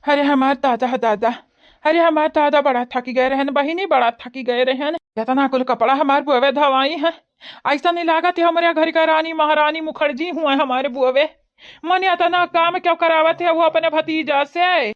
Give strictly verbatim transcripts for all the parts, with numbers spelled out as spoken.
अरे हमार दादा, दादा, अरे हमार दादा बड़ा थकी गए रहन बहिनी, बड़ा थकी गए रहन। इतना कुल कपड़ा हमार बुअवे धवाई है, ऐसा नहीं लागत है हमरे घर का रानी महारानी मुखर्जी हुए हमारे बुअवे। मने इतना काम क्यों करावत है वो अपने भतीजा से?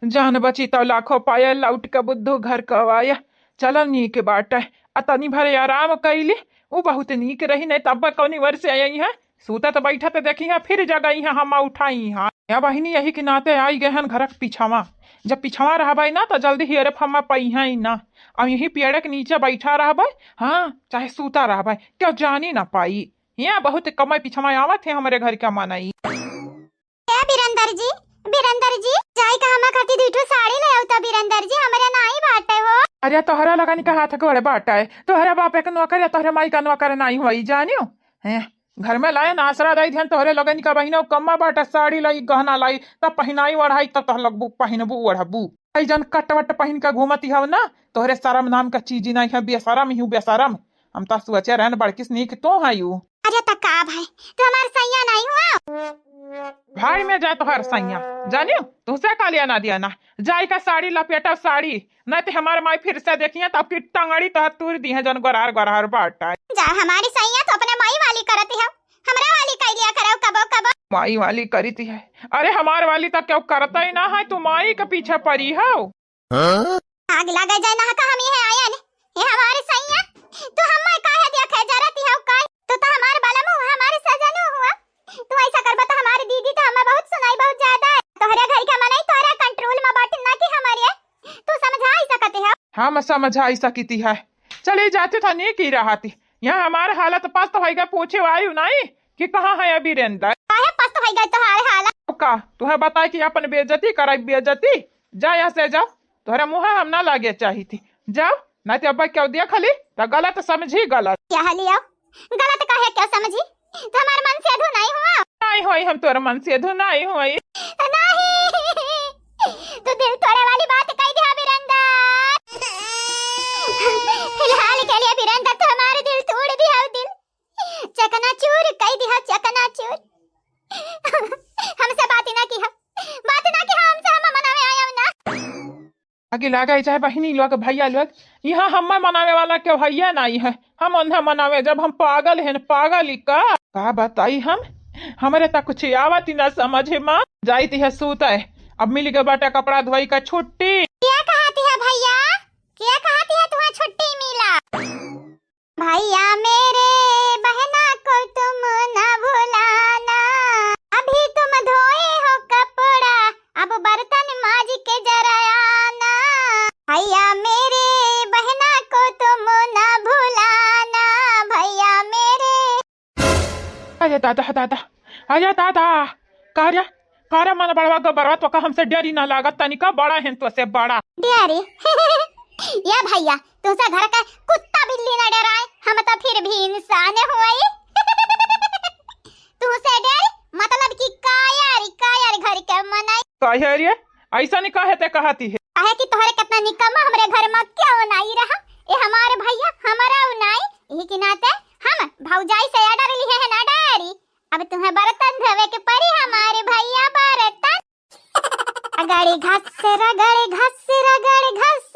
जान बची तौ लाखों पाया, लौट के बुद्धू घर कवाया। चल नीक बाटे, आ तनी भर आराम कैली, उ बहुत नीक रही, नहीं तब कौनी वर्ष आई है। सूतत बैठत देखी है, फिर जगई है, हम उठाई है। या बहिनी, यही के नाते आई गए हन घरक पिछवा। जब पिछवा रहबै ना, तो जल्दी हेरफ हम पई है ना। अब यही पेड़ के नीचे बैठा रहबै, हाँ, चाहे सूता रहबै, क्यों जानी ना पाई। यहाँ बहुत कमै पिछवा आवत है हमरे घर के मनई। ए बीरेंदर जी, बीरेंदर जी, जाई का हमा खातिर दुई ठो साड़ी ले आऊ त बीरेंदर जी, हमरे नाई बाटे हो। अरे तोहरा लगन का हाथ गोड़े बाटे, तोहरे बाप एक नौकर या तोहरे माई का नौकर नाई होई जानियो। हैं, घर में लाए ना आसरा दाई ध्यान तोहरे लगन का बहिनो कम्मा बाटे, साड़ी लाई, गहना लाई, तब पहिनाई ओढ़ाई, तब तोह लगबू पहिनबू ओढ़बू। ऐ जन कट वट पहिन के घूमती हव ना, तोहरे शरम नाम का चीज नाई है, बेशरम ही हूँ, बेशरम। हम तो सोचे रहन बड़किस नीक तो है यू। अरे त का भाई, तू हमार सैया नहीं हुआ? भाई में जाए तोहार सैया, जानियो, तुहसे का लिया ना दिया ना। जाई का साड़ी लपेटा साड़ी, नहीं तो हमार माई फिर से देखिए तो आपकी टंगड़ी तोहार तूर दी है जन गोरार गोरार बाटा। जा हमारी सैया तो अपने माई वाली करती है, हमरा वाली कह लिया करो कबो कबो। माई वाली करी थी है, अरे हमार वाली तो क्यों करता ही ना है, तू माई के पीछे पड़ी हो। हाँ? आग लगा जाए ना का हम ये आयन, ये हमारे सैया, तू हमें काहे देखे जरती हो काहे? तू तो हमारे बलम हुआ, हमारे सजन हुआ। तू ऐसा करबा तो हमारी दीदी तो हमें बहुत सुनाई, बहुत ज्यादा है। तोहरे घर के मनई तोहरे कंट्रोल में बाटिन ना कि हमारे, तू समझाई सकते हो। हाँ, मैं समझाई सकती है। चले जाते था नहीं की रहती, यहाँ हमारे हालत पास तो होइगा, पूछे आयु नहीं कि कहाँ है अभी रेंदर। काहे पास तो होइगा तोहरे हालत? का तुहे बताए कि अपन बेइज्जती कराई, बेइज्जती? जा यहाँ से, जा। तोहरा मुँह हम ना लागे चाही थी। जाओ, ना तो अब क्यों दिया खाली, तो गलत समझी, गलत। क्या हाली आओ? गलत काहे क्यों समझी? तो हमार मन से अधू नहीं हुआ? नहीं होई, हम तोर मन से अधू नहीं होई। नहीं, तू दिल तोड़े वाली बात कह दिया बीरेंदर। फिलहाल के लिए बीरेंदर, तू हमारे दिल तोड़ दिया, दिल चकनाचूर कह दिया, चकनाचूर। हमसे बात ही ना की हम, बात ना की हमसे, हम मनावे आया ना। आगे लागे चाहे बहिनी लोग, भैया लोग, यहाँ हमें मनावे वाला केहू हइये नाई है। हम उन्हें मनावे जब हम पागल हैं, पागल ही का? का बताई हम, हमरे तक कुछ आवत ही ना समझ में। जाइत है सूते, अब मिल गए बाटे कपड़ा धोई का छुट्टी। क्या कहती है भैया, क्या कहती है, तुम्हें छुट्टी मिला? भैया मेरे, बहना को तुम ना भुलाना, अभी तुम धोए हो कपड़ा, अब बर्तन माज के जरा आना। भैया मेरे, बहना को तुम ना भुलाना, भैया मेरे। अरे दादा, दादा, अरे दादा, का रे, का रे मन बड़वा गबरवा, तोका हमसे डरी ना लागत तनिका, बड़ा हैं तोसे बड़ा। डरी? या भैया, तुमसे घर का कुत्ता बिल्ली ना डराए, हम तो फिर भी इंसान हुई। तुमसे डर मतलब कि कायर, कायर घर के मनई। कायर रे? ऐसा नहीं कहे ते कहती है। काहे कि तोहरे कितना निकम्मा हमरे घर में क्यों नाई रहा? ए हमारे भैया, हमारा उ नाई, यही के नाते हम भौजाई से डर लिए हैं ना डरी। अब तुम्हें बर्तन धोवे के पड़ी हमारे भैया बर्तन। रगड़े घस, रगड़े घस, रगड़े घस,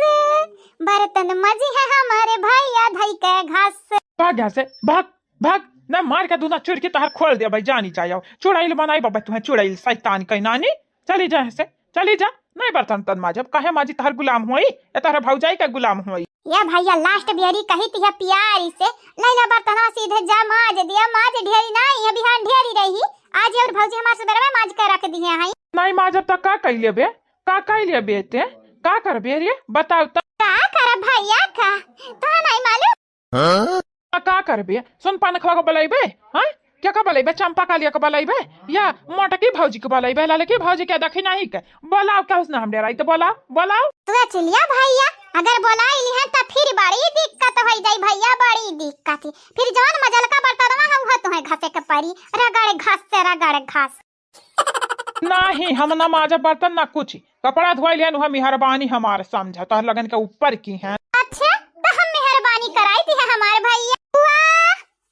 बर्तन मजी है हमारे भैया धई के घस। भाग यहाँ से, भाग, भाग, ना मार के दूना चुड़की तोहर खोल दे भाई, जानी जाओ। चुड़ैल बनाई बाबा तुम्हें, चुड़ैल शैतान के नानी। चली जा यहाँ से, चली जा, नहीं बर्तन तन माजब, काहे माजी तोहर गुलाम होई, या तोहर भौजाई का गुलाम होई। या भैया last बेरी कही थी है प्यारी से, लैला बर्तनवा सीधे जा माज दिया, माज ढेरी नहीं है, बिहान ढेरी रही, आज और भौजी हमार सुबेरवा माज के रख दिए हैं। नहीं माजब तो का कह लेबे, का कह लेबे ते, का करबे रे, बताओ तो। का करब भैया का, तो नहीं मालूम। हाँ? आ, का करबे? सुन पानखवा को बलैबे? हाँ? क्या का बलैबे? चंपा कालिया को बलैबे? या मोटकी भौजी को बलैबे? ललकी भौजी के देखी नहीं के? बोलाओ, क्या उसने हम डेराई तो बोलाओ, बोलाओ। तू चलिया भैया, अगर बोलाई लिहे तो फिर बड़ी दिक्कत हो जाई भैया, बड़ी दिक्कत ही। फिर जौन मजलका बर्तनवा है, उहे तुम्हें घसे के पड़ी, रगड़ घस से रगड़ घस। नाही, हम ना माजब बर्तन ना कुछ। कपड़ा धोई लिहन, उहे मेहरबानी हमार समझा, तोहर लगन के ऊपर की हैं। अच्छा, तो हम मेहरबानी कराई दी है हमार भैया। बुआ,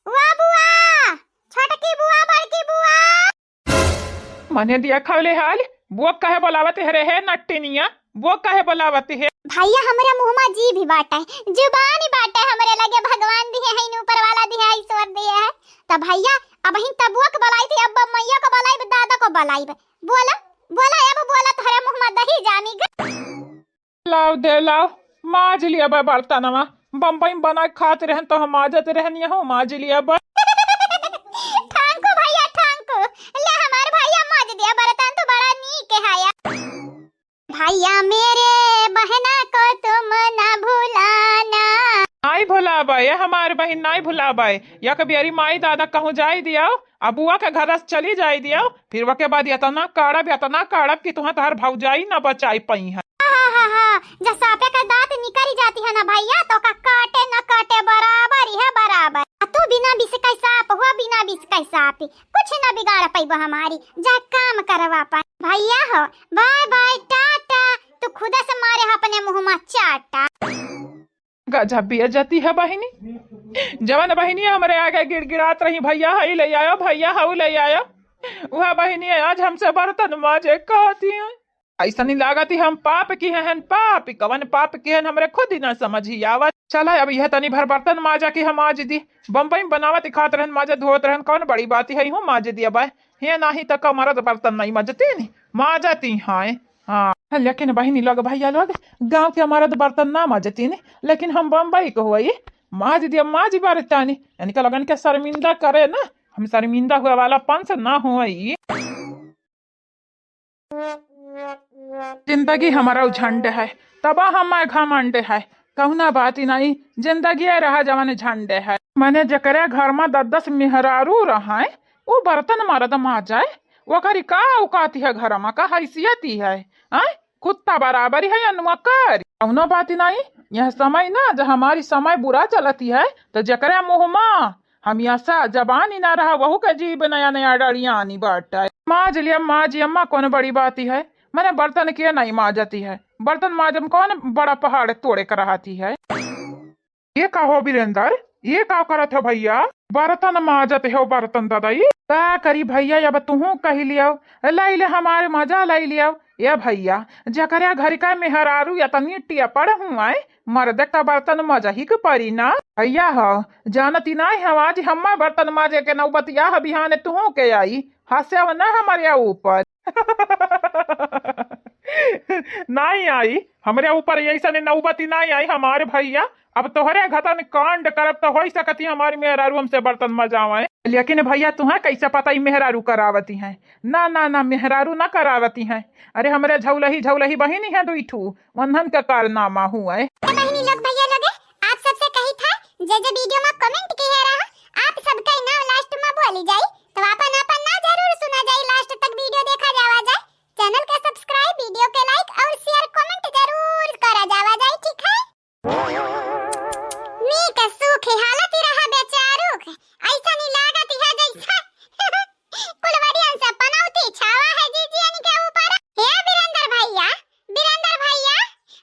बुआ, बुआ, छोटकी बुआ, बड़की बुआ। मने दिया खौले हाल, वो काहे बोलावत है रे, हे नट्टिनिया, वो काहे बोलावत है? भैया, हमरा मुँह मा जीभ बाटे, जुबान बाटे, हमरे लगे भगवान दिहे हैं, ऊपर वाला दिहे हैं, ईश्वर दिहे हैं। त भैया, अबहिन तबुआ के बोलाइत ही, अब मैया को बोलाइब, दादा को बोलाइब। बोला, बोला, अब बोला, तोहरे मुँह मा दही जामी ग। लाव दे लाव, माज लिया बा बर्तनवा। बम्बई में बना के खात रहन तो हम माजत रहन, यहू माज लिया बा। ठांकू भैया, ठांकू। ले हमार भैया माज दिया बर्तन, तो बड़ा नीक है या। भैया मेरे बहना को तुम ना भुलाना। नाई भुलाबे, ये हमार बहिन नाई भुलाबे। या कबियरी माई दादा कहूँ जाई दियो, अबुआ के घर से चली जाई दियो, फिर वके बाद इतना काढ़ब, इतना काढ़ब कि तुहाँ तोहर भौजाई ना बचाई पइहैं। हा, हा, हा, हा, जब साँपे का दाँत निकरी जाती है ना भैया, तो का काटे न काटे बराबर ही है, बराबर। आ तू बिना बिस के साँप हुआ, बिना बिस के साँप, कुछ न बिगाड़ पइबो हमारी, जा काम करवा पा। भैया हो, बाय बाय टाटा, तू खुदा से मारे ह अपने मुँह मा चाटा। गजब बेइज्जती है बहिनी। जवन बहिनी हमरे आगे गिड़गिड़ात रही, "भैया हई ले आयो, भैया हऊ ले आयो", वह बहिनी आज हमसे बर्तन माजे कहती है। ऐसा नहीं लागत ही हम पाप की हैं, पाप, कवन पाप की हैं, हमरे खुद ही ना समझ ही आवत। चला अब यह तनी भर बर्तन माजा के हम माज दी। बम्बई में बनावत खात रहन, माजत धोत रहन, कौन बड़ी बात है, हूँ माज दिया बाय। हे नाही त का मरद बर्तन नहीं माजतीन, माजती हैं। हाँ, लेकिन बहिनी लोग, भैया लोग, गाँव के मरद बर्तन ना माजतीन, लेकिन हम बम्बई के होई, माज दिया, माज बरतानी, यानी कि लगन के शर्मिंदा करे ना, हम शर्मिंदा हुआ वाला पंच ना होई। जिंदगी हमारा उझंड है, तबा हमार घमंड है, कहुना बात ही नहीं, जिंदगी रहा जवन झंड है। मने जेकरे घर में दस दस मेहरारू रहे, वो बर्तन मरद माजे, ओकरी का औकात है, घर में का हैसियत ही है, आय? कुत्ता बराबर है या नौकर? कौनो बात ही नहीं। यह समय ना, जब हमारी समय बुरा चलती है, तो जेकरे मुँह मा हमेशा जबान ही ना रहा, वहू के जीभ नया नया डड़ियानी बाटे। माज लिया, माज अम्मा, कौन बड़ी बात ही है? मने बर्तन के नहीं माजती है, बर्तन माजम कौन बड़ा पहाड़ तोड़े कर रहती है? ये का हो वीरेंद्र, ये का करत हो भैया? बर्तन माजत हो बर्तन दादा, ई का करी भैया, अब तुहू कही लियो, लाई ले हमारे मजा लाई लियो। ए भैया, जकरा घर का मेहरारू इतनी टियपड़ हुआए, मर्द का बर्तन मजही के परी ना। भैया हो, जानती नाई हो, आज हम्मा बर्तन माजे के नौबत या बिहाने तुहू के आई, हंसे ना हमारे ऊपर। नाई आई, हमरे ऊपर ऐसा ने नौबती नाई आई हमारे भैया। अब तोहरे घतन कांड करब तो होई सकती हमारी मेहरारू हमसे बर्तन मजावे। लेकिन भैया तुहें कैसे पता ई मेहरारू करावती हैं? ना, ना, ना, मेहरारू ना करावती हैं। अरे हमरे झौलही, झौलही बहिनी है दुई ठू, वंधन का कारनामा हुआ है। तो बहिनी लोग, भैया लोग, आप सबसे कही था, जे जे वीडियो में कमेंट किए रहा, आप सबका नाम लास्ट में बोली जाई, तो आपन आपन नाम जरूर सुना जाई, लास्ट तक वीडियो देखा जावा जाए। चैनल के सब्सक्राइब, वीडियो के लाइक और शेयर, कमेंट जरूर करा जावा जाए, ठीक है? नीक सुखी हालत ही रहा बेचारू के, ऐसा नहीं लागत है जैसे कुलवरियन से पनौती छावा है जीजियन के ऊपर। हे वीरेंद्र भैया, वीरेंद्र भैया,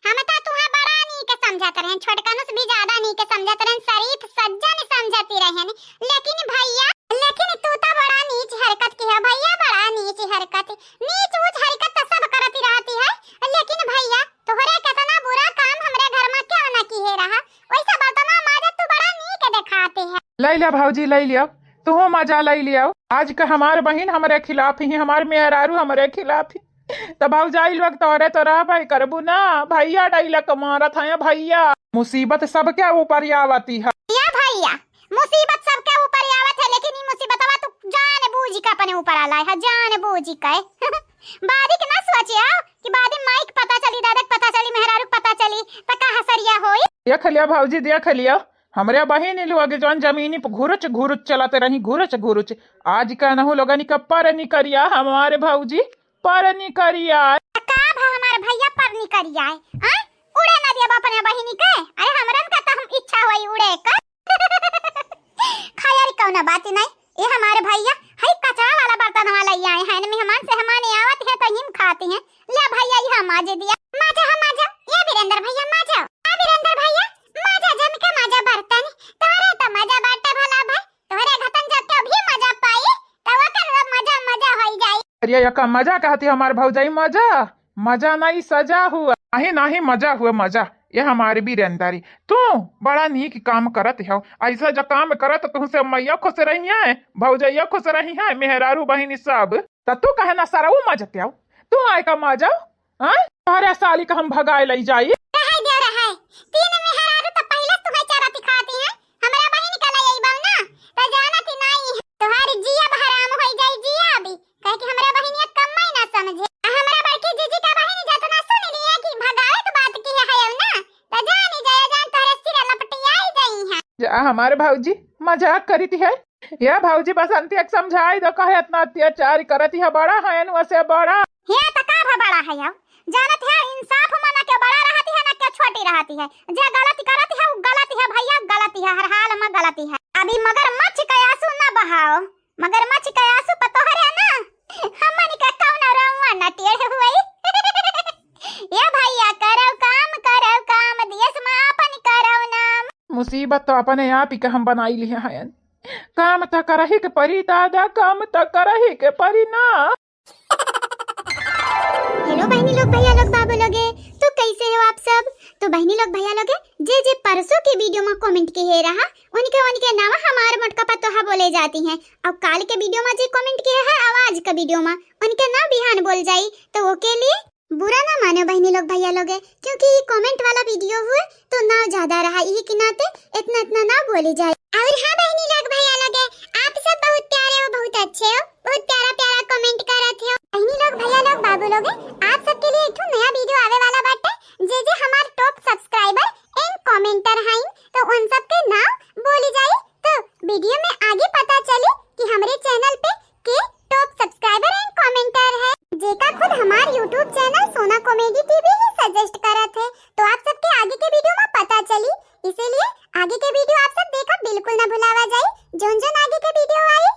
हम तो तुहा बड़ा नीक समझत रहन, छोटकनुस भी ज्यादा नीक समझत रहन, शरीफ सज्जन समझती रहन, लेकिन भैया, लेकिन तू तो बड़ा नीच हरकत की है भैया, बड़ा नीच हरकत। नीच ऊंच हरकत तो सब करती रहती है, लेकिन भैया तोहरे कितना बुरा काम हमरे घर में क्यों ना किए रहा, वैसा बर्तनवा माजत तू बड़ा नीक दिखाते है। ले लिया भौजी, ले लिया, तू मजा ले लिया। आज का हमार बहिन हमरे खिलाफ ही, हमार मेहरारू हमरे खिलाफ ही। तो भौजाई लोग तोरे तो रहबे करबू ना, भैया डायलॉग मारत है भैया। मुसीबत सबके ऊपर आवती है। या भैया, मुसीबत सबके ऊपर आवत है, लेकिन ई मुसीबतवा तू जान बूझ के अपने ऊपर आला है, जान बूझ के। बादी के ना सोचे हो कि बादी माई के पता चली, दादा के पता चली, मेहरारू के पता चली, तो का हसरिया होई? देख लिया भौजी, देख लिया, हमरे बहिनी लोग जौन जमीनी पे घुरुच घुरुच चलत रही, घुरुच घुरुच। आज का नहु लोगनी का पर निकरिया हमारे भौजी, पर निकरिया। का भा हमारे भैया पर निकरिया है? आय? उड़े ना दिया अपने बहिनी के? अरे हमरन का तो हम इच्छा होई उड़े का। खैर कौनो बात नहीं। ये हमारे भैया है कचरा वाला बर्तन वाला ही आए हैं, मेहमान से हमारे आवत है तो हिम खाते हैं। ले भैया, ये माजे दिया। माजा, हाँ, माजा। ये वीरेंद्र भैया, माजा। आ वीरेंद्र भैया, माजा, जम के माजा बर्तन। तोहरे तो मजा बाटे भला भाई। तोहरे घतन जब तो भी मजा पाई, तो ओकर मजा, मजा होई जाई। अरे, यका मजा कहती हमार भौजाई, मजा? मजा नहीं, सजा हुआ। नहीं, नहीं, मजा हुआ, मजा। ये हमारे बीरेंदारी, तू बड़ा नीक काम करत हो। ऐसा जो काम करत, तुमसे मैया खुश रही है, भौजैया खुश रही है, मेहरारू बहिनी सब। त तू कहे ना सरऊ मजते हो, तू आए का मजा? हाँ? तोहरे साली का हम भगाए लई जाई। रहे दे रहे, तीन मेहरारू त पहिले तुम्हें चरत खाती हैं, हमरा बहिन का लई आई बाऊ ना, त जानत ही नहीं है। तोहार जिया हराम होई जाई, जिया अभी। कहे कि हमरा बहिनिया कम्मै ना समझे। आ हमरा बड़की जीजी का बहिन जतना सुन लिए कि भगावे के बात की है अब ना, त जानी जाया जान तोहरे सिर लपटियाई गई है। जा हमारे भौजी मजाक करीत है। या भौजी बसंती एक समझाई दो, कहे इतना अत्याचार करत है, बड़ा है नु से बड़ा। हे त का भा बड़ा है अब? जानत है इंसाफ मना के बड़ा रहती है ना के छोटी रहती है। जे गलत करत है वो गलत है भैया, गलत है, हर हाल में गलत है। अभी मगरमच्छ का आंसू ना बहाओ। मगरमच्छ के आंसू पतोहरे ना, हमन के कौनो रउआ न टेढ़ हुई। ए भैया, करौ काम, करौ काम, देश में आपन करौ नाम। मुसीबत तो अपने आप ही के हम बनाई लिए हैं। काम तो करही के परी दादा, काम तो करही के परी ना। हेलो बहिनी लोग, भैया लोग, बाबू लोगे, तो कैसे हो आप सब? तो बहिनी लोग, भैया लोगे, जे जे परसों के वीडियो में कमेंट किहे रहा, उनके उनके नाम हमार मोटका पतोहा बोले जाती हैं। और काल के वीडियो में जे कमेंट किहे है, आवाज का वीडियो में, उनके नाम बिहान बोल जाई। तो ओके लिए बुरा ना मानो बहिनी लोग, भैया लोगे, क्योंकि ये कमेंट वाला वीडियो हुए तो नाव ज्यादा रहा, यही के नाते इतना इतना नाव बोली जाए। और हाँ बहिनी लोग, भैया लोगे, आप सब बहुत प्यारे हो, बहुत अच्छे हो, बहुत प्यारा प्यारा कमेंट करत हो। बहिनी लोग, भैया लोग, बाबू लोगे, आप सबके लिए एक ठो नया वीडियो आवे वाला बाटे। जे जे हमार टॉप सब्सक्राइबर एंड कमेंटर हैं, तो उन सब के नाव बोली जाई। तो वीडियो में आगे पता चली कि हमरे चैनल पे के टॉप सब्सक्राइबर एंड कमेंटर है, जेका खुद हमार YouTube चैनल सोना कॉमेडी टीवी ही सजेस्ट करत है। तो आप सबके आगे के वीडियो में पता चली, इसीलिए आगे के वीडियो आप सब देखा बिल्कुल ना भुलावा जाए, जोन जोन आगे के वीडियो आई।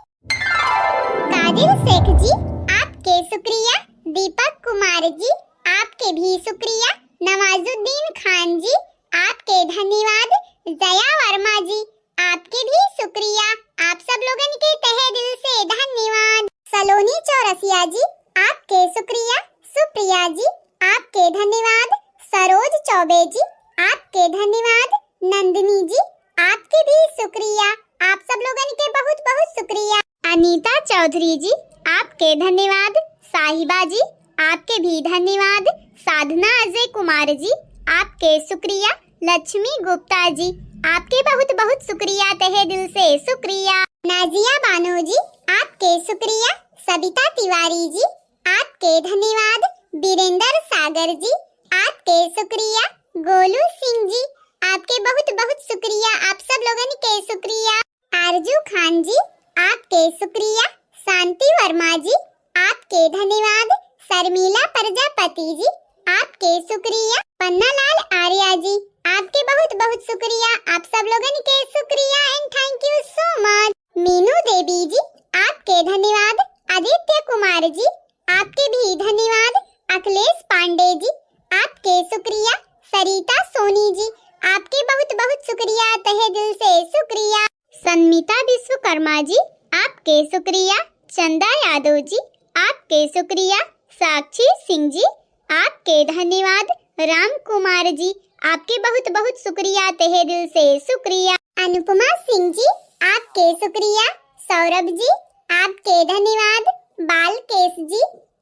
कादिर शेख जी, आपके शुक्रिया। दीपक कुमार जी, आपके भी शुक्रिया। नवाजुद्दीन खान जी, आपके धन्यवाद। जया वर्मा जी, आपके भी शुक्रिया। आप सब लोगन के तहे दिल से धन्यवाद। सलोनी चौरसिया जी, आपके शुक्रिया। सुप्रिया जी, आपके धन्यवाद। सरोज चौबे जी, आपके धन्यवाद। नंदिनी जी, आपके भी शुक्रिया। आप सब लोगन के बहुत बहुत शुक्रिया। अनीता चौधरी जी, आपके धन्यवाद। साहिबा जी, आपके भी धन्यवाद। साधना अजय कुमार जी, आपके शुक्रिया। लक्ष्मी गुप्ता जी, आपके बहुत बहुत शुक्रिया, तहे दिल से शुक्रिया। नाजिया बानो जी, आपके शुक्रिया। सबिता तिवारी जी, आपके धन्यवाद। बीरेंद्र सागर जी, आपके शुक्रिया। गोलू सिंह जी, आपके बहुत बहुत शुक्रिया, आप सब लोगन के शुक्रिया। आरजू खान जी, आपके शुक्रिया। शांति वर्मा जी, आपके धन्यवाद। शर्मिला प्रजापति जी, आपके शुक्रिया। पन्नालाल आर्या जी, आपके बहुत बहुत शुक्रिया, आप सब लोगन के शुक्रिया and thank you so much। मीनू देवी जी, आपके धन्यवाद। आदित्य कुमार जी, आपके भी धन्यवाद। अखिलेश पांडे जी, आपके शुक्रिया। सरिता सोनी जी, आपके बहुत बहुत शुक्रिया, तहे दिल से शुक्रिया। सन्मिता विश्वकर्मा जी, आपके शुक्रिया। चंदा यादव जी, आपके शुक्रिया। साक्षी सिंह जी, आपके धन्यवाद। राम कुमार जी, आपके बहुत बहुत शुक्रिया, तहे दिल से शुक्रिया। अनुपमा सिंह जी, आपके शुक्रिया। सौरभ जी, आपके धन्यवाद। बालकेश जी,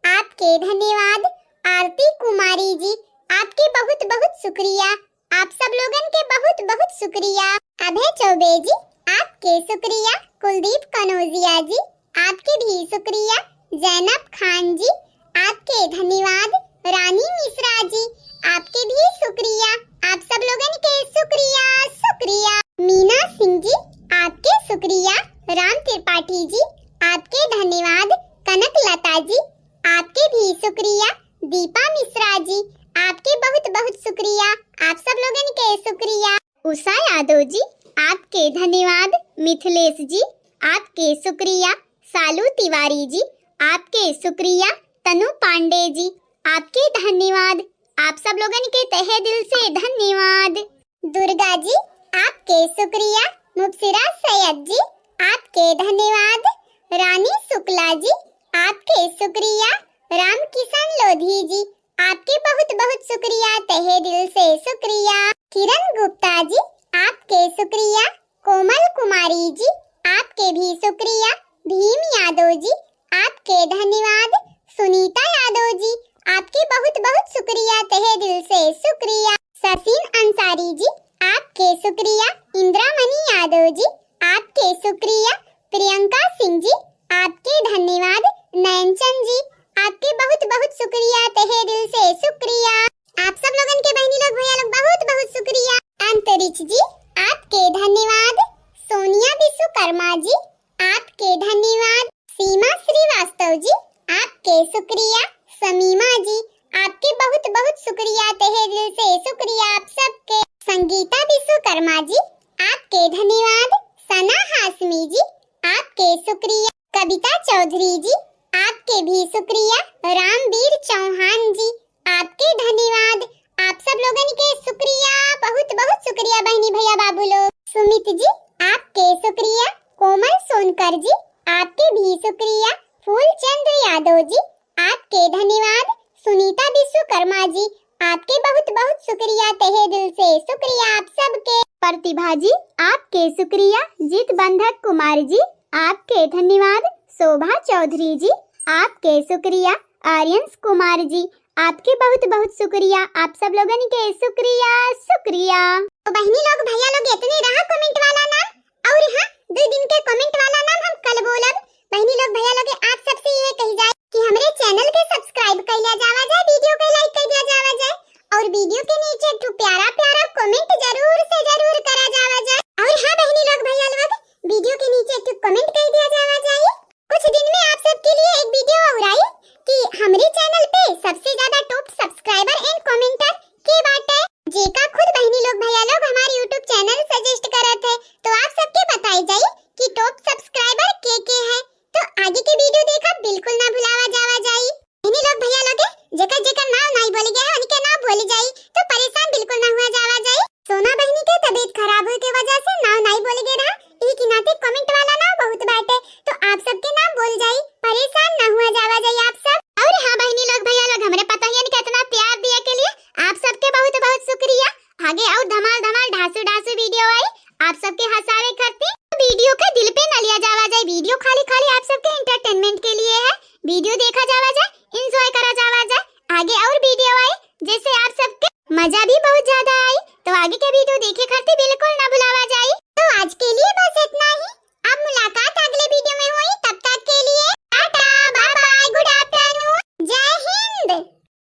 आपके धन्यवाद। आरती कुमारी जी, आपके बहुत बहुत शुक्रिया। आप सब लोगन के बहुत बहुत शुक्रिया। अभय चौबे जी, आपके शुक्रिया। कुलदीप कनौजिया जी, आपके भी शुक्रिया। जैनब खान जी, आपके धन्यवाद। रानी मिश्रा जी, आपके भी शुक्रिया। आप सब लोगन के शुक्रिया, शुक्रिया। मीना सिंह जी, आपके शुक्रिया। राम त्रिपाठी जी, आपके धन्यवाद। कनक लता जी, आपके भी शुक्रिया। दीपा मिश्रा जी, आपके बहुत बहुत शुक्रिया, आप सब लोगन के शुक्रिया। उषा यादव जी, आपके धन्यवाद। मिथिलेश जी, आपके शुक्रिया। सालू तिवारी जी, आपके शुक्रिया। तनु पांडे जी, आपके धन्यवाद, आप सब लोगन के तहे दिल से धन्यवाद। दुर्गा जी, आपके शुक्रिया। मुबशिरा सैयद जी, आपके धन्यवाद। रानी शुक्ला जी, आपके शुक्रिया। राम किशन लोधी जी, आपके बहुत बहुत शुक्रिया, तहे दिल से शुक्रिया। किरण गुप्ता जी, आपके शुक्रिया। कोमल कुमारी जी, आपके भी शुक्रिया। भीम यादव जी, आपके धन्यवाद। सुनीता यादव जी, आपके बहुत बहुत शुक्रिया, तहे दिल से शुक्रिया। ससीन अंसारी जी, आपके शुक्रिया। इंद्रामणि यादव जी, आपके शुक्रिया। प्रियंका सिंह जी, आपके धन्यवाद। नैनचंद जी, आपके बहुत बहुत शुक्रिया, तहे दिल से शुक्रिया। आप सब लोगन के बहनी लोग, भैया लोग, बहुत बहुत शुक्रिया। अंतरिक्ष जी, आपके धन्यवाद। सोनिया विश्वकर्मा जी, आपके धन्यवाद। सीमा श्रीवास्तव जी, आपके शुक्रिया। समीमा जी, आपके बहुत बहुत शुक्रिया, तहे दिल से शुक्रिया आप सबके। संगीता विश्वकर्मा जी, आपके धन्यवाद। सना हाशमी जी, आपके शुक्रिया। कविता चौधरी जी, आपके भी शुक्रिया। रामवीर चौहान जी, आपके धन्यवाद। आप सब लोगन के शुक्रिया, बहुत बहुत शुक्रिया बहनी भैया बाबू लोग। सुमित जी, आपके शुक्रिया। कोमल सोनकर जी, आपके भी शुक्रिया। फूलचंद यादव जी, आपके धन्यवाद। सुनीता विश्वकर्मा जी, आपके बहुत बहुत शुक्रिया, तहे दिल से शुक्रिया आप सबके। प्रतिभा जी, आपके शुक्रिया। जीत बंधक कुमार जी, आपके धन्यवाद। शोभा चौधरी जी, आपके शुक्रिया। आर्यंश कुमार जी, आपके बहुत बहुत शुक्रिया। आप सब लोगन के शुक्रिया, शुक्रिया। तो बहनी लोग, भैया लोग, इतने रहा comment वाला नाम। और हाँ, दो दिन के comment वाला नाम हम कल बोलब। बहनी लोग, भैया लोग, आप सबसे ये कही जाए कि हमरे channel के subscribe कर लिया जावा जाए, video के like कर दिया जावा जाए और video के नीचे एक ठो प्यारा प्यारा comment जरूर से जरूर करा जावा जाए। और हाँ बहनी लोग, भैया लोग, video के नीचे एक ठो comment कर दिया जावा जाए। कुछ दिन में आप सबके लिए एक video और आई कि हमरे channel पे सबसे ज्यादा top subscriber and commenter के बाटे, जेका खुद बहनी लोग भैया लोग हमारे YouTube channel suggest करत है। तो आप सबके बताई जाई कि top subscriber के के है। तो आगे के video देखा बिल्कुल ना भुलावा जावा जाई। बहनी लोग भैया लोग, जेकर जेकर नाम नाई बोले गए है, उनके नाम बोली जाई, तो परेशान बिल्कुल ना हुआ जावा जाई। सोना बहनी के तबीयत खराब होए के वजह से नाम नाई बोले गए रहा, यही के नाते comment वाला नाम बहुत बाटे, तो आप सबके नाम बोल जाई, परेशान ना हुआ जावा जाई आप सब। और हाँ बहनी लोग भैया लोग, हमरे पतोहियन के इतना प्यार दिए के लिए आप सबके बहुत बहुत शुक्रिया। आगे और धमाल धमाल ढासू ढासू video आई आप सबके हंसावे खातिर। Video के दिल पे न लिया जावा जाए, video खाली खाली आप सबके entertainment के लिए है। Video देखा जावा जाए, enjoy करा जावा जाए। आगे और video आई, जैसे आप सबके मजा भी बहुत ज्यादा आई, तो आगे के video देखे खातिर बिल्कुल ना भुलावा जाए। तो आज के लिए बस इतना ही। अब मुलाकात अगले video में हुई, तब तक के लिए टाटा, bye bye, good afternoon, जय हिंद,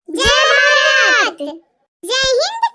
जय भारत, जय हिंद,